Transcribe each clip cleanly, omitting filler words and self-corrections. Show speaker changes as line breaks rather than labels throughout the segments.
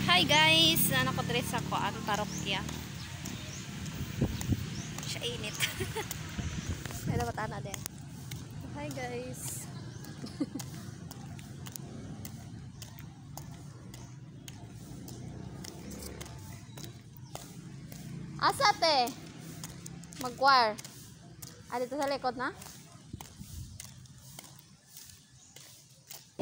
Hi guys, naa ko diri sa kuan, parokya. Siya init. Ay, dapat ana din. Hi guys. Asa te? Mag-choir. Ah, dito sa likod na?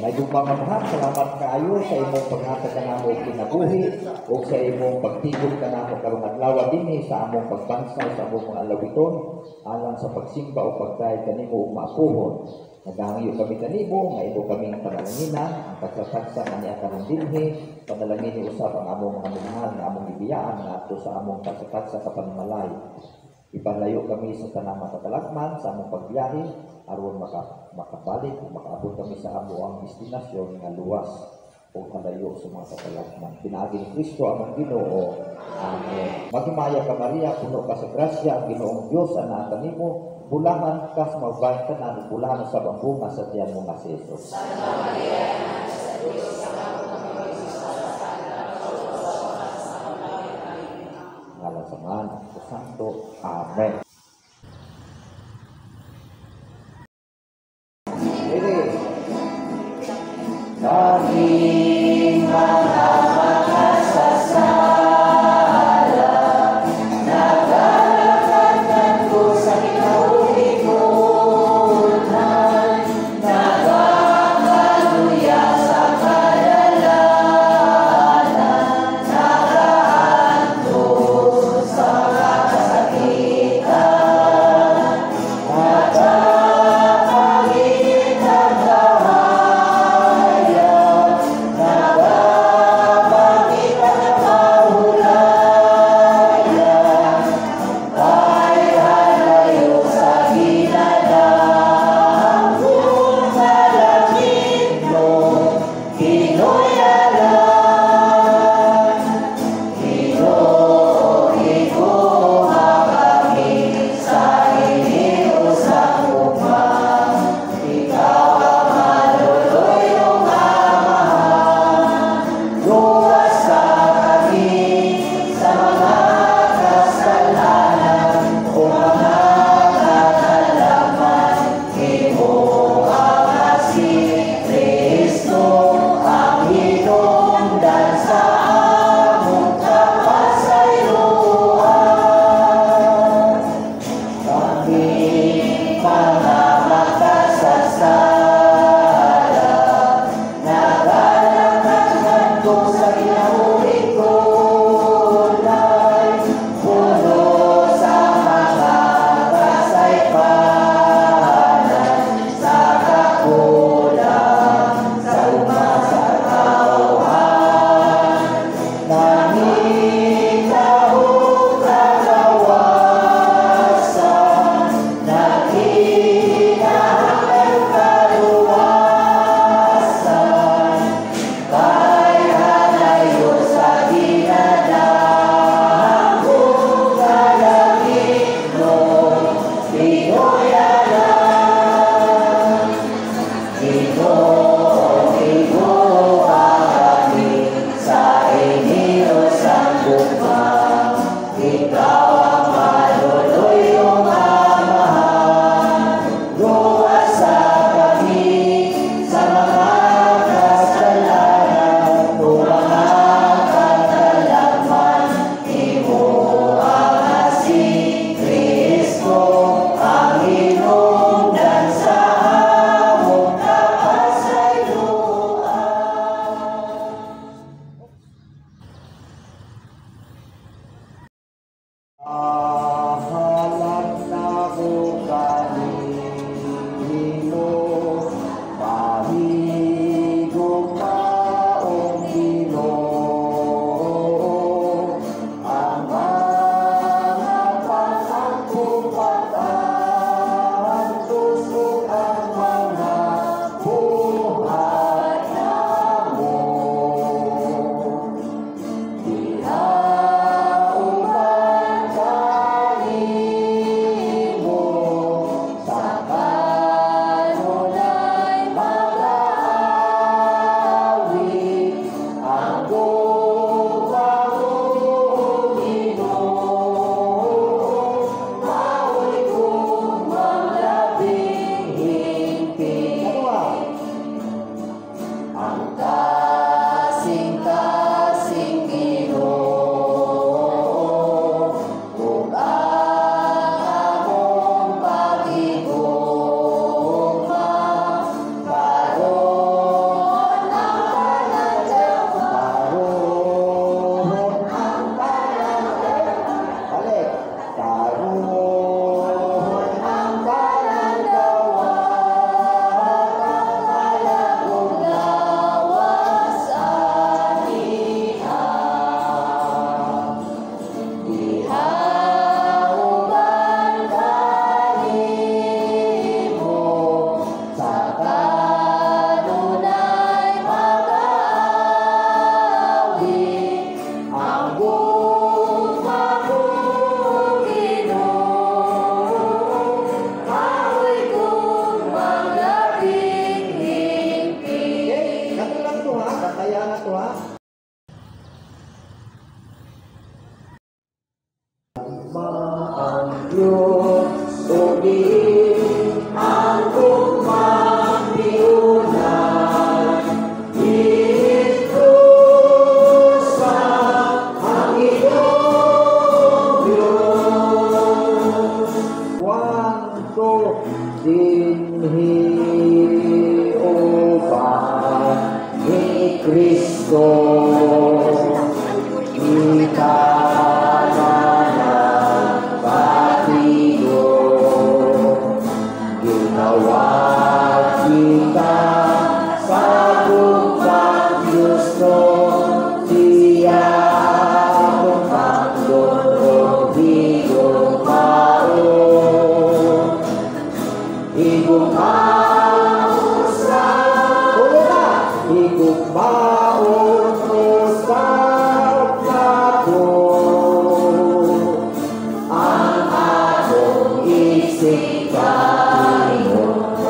May gugma nga, salamat kaayo sa imong paghatag kanamo og kinabuhi ug sa imong pagtigom kanamo karong adlaw dinhi sa among pagbansay sa among mga alawiton alang sa pagsimba o pagdayeg kanimo ug maapuhon. Nagahangyo kami kanimo nga imo kaming panalanginan ang tagsa-tagsa nga niya karon dinhi, panalangini usab ang among mga minahal nga among gibiyaan ngadto sa among tagsa-tagsa ka panimalay. Ipalayo kami sa tanang makatalagman sa among pagbiyahe aron makabalik ug makaabot kami sa among destinasyon nga luwas ug kalayo sa mga katalagman. Pinaagi ni Kristo among Ginoo. Amen. Maghimaya ka Maria, puno ka sa grasya, ang Ginoong Dios anaa kanimo, bulahan ka sa mga babaeng tanan ug bulahan usab ang bunga sa tiyan mo nga si Jesus.
Santa Maria, Ina sa Dios,
Ngalan sa Amahan, sa Santo. Amen. Ready? Kaming mga makasasala, nagalakad kadto sa kinabuhi-bunan, nagakaluya sa kadalanan, nagaantos sa kasakitan, nagapangitag kahayag, na to ha. Ang Diyos o ang ugmang niunay, dito sa ang iyong Diyos. Kwanto dinhi uban ni Kristo, kita ginawag kita sa gugmang Diyos, siya atong tandon o higugmaon. Higugmaon usab, tuloy na! Higugmaon usab nato ang atong isip.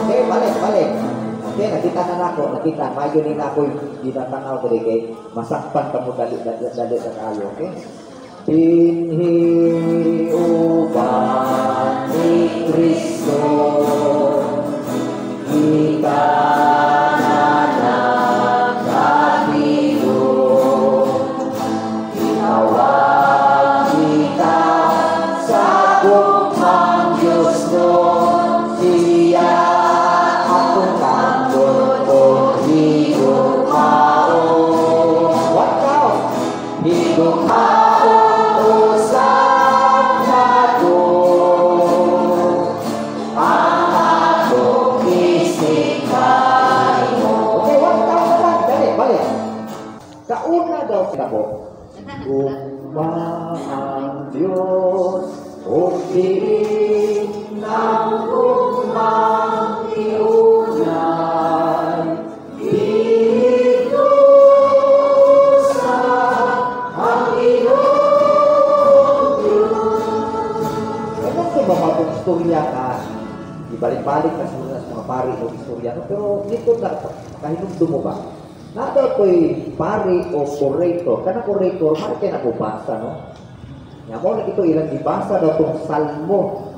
Okay, balik, balik. Okay, nakita na nako, nakita. Mayo ni nako ginatanaw diri kay masakpan ka mo dali dali dali sa kaayo, okay? Dinhi uban ni Kristo, kita na nagkatigo, ginawag kita sa gugmang Diyos, siya atong tandon o higugmaon. What count? Higugmaon usab nato ang atong isip kanimo. Okay, what count na lang? Dali, balik. Kauna daw ako. Gugma ang Diyos o diin ng gugmang iunay, dito sa ang iyong Diyos. Ewan ko ba matong istorya ka, ibalik-balik na siguro sa mga pari o istorya, no? Pero dito na, kahinumdum mo ba? Na daw ko'y pari o orator. Kanang orator, mali kayo nabubasa, no? Nga mo na ito ilang gibasa daw itong salmo.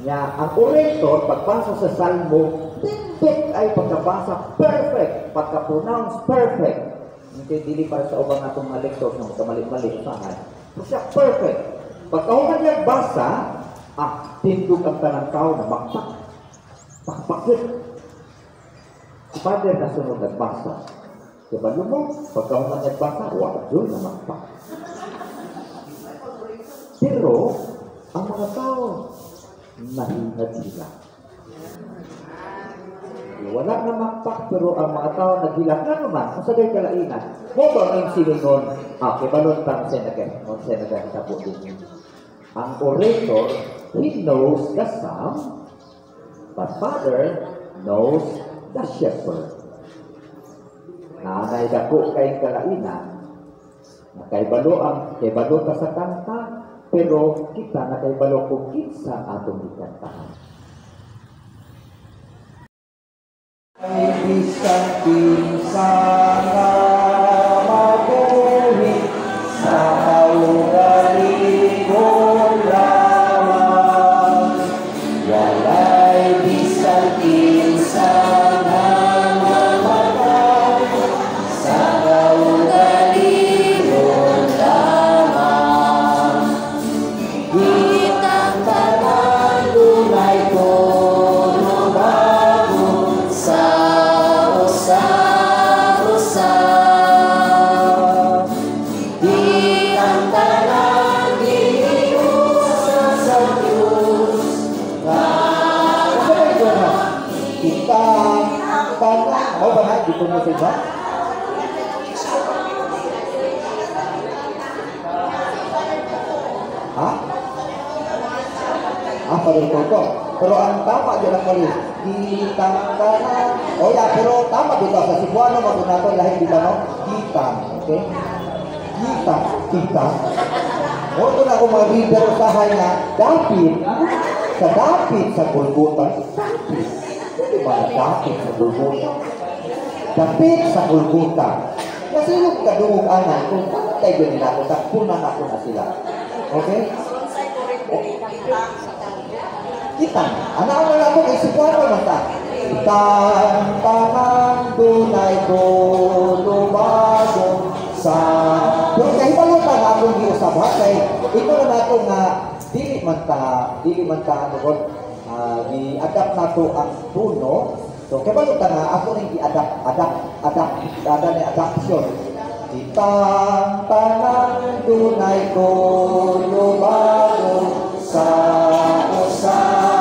Nga ang orator, pagbasa sa salmo, tindot ay pagkabasa perfect, pagka-pronounce perfect. Hindi dili para sa ubang atong mga lectors na magkamali-mali usahay. Pero siya perfect. Pagkahuman niya basa, tindog ang tanang tao na makpak. Pakpakit. Si Father na sunod nagbasa. Diba mo, pagkahuman niya basa, wa jud na makpak. Pero, ang mga tao, nahinad sila. Wala na makpak, pero ang mga tao naghilak na naman. Kung sa gay kalainan, mo ba ang silingon? Okay, balon tang senaga. Non senaga kita po din. Ang orator, he knows the psalm, but Father knows the shepherd. Nanay dako kay kalainan, nakaibalo ang kaibalo ta sa kanta, pero kita nakaibalo kung kinsa atong gikantahan. Ay bisan kinsa nga mabuhi sa kaugalingon lamang, walay bisan kinsa nga mamatay sa kaugalingon lamang. Kitang tanan dunay bago sa usa-usa. Di ang tanan giusa sa Diyos. Kita tanan, mo ba na dito mo sa iba? Ha? Father Toto. Pero ang tama dyan ang mali, kitang tanan. O ya, pero tama dito sa Cebuano, magunato lahi dito, no? Kitang, okay? Kita, kita. O ito na akong mga reader usahay na dapit, sa dapit sa Golgotha. Dapit. Hindi ba dapit sa Golgotha? Dapit sa Golgotha. silog kadungog ana kung pantay gyud nila ako, takpunan ako na sila. Okay? Kitang. Ana ang wala mo kay Cebuano man ta. Kitang tanang dunay tulubagon sa. Pero kahibalo ta nga akong giusab ha, kay ito na nato nga dili man ta ano kon gi-adapt nato ang tono. So kahibalo ta nga ako ning gi-adapt adapt adapt ada ni adaption. Kitang tanang dunay tulubagon sa usa.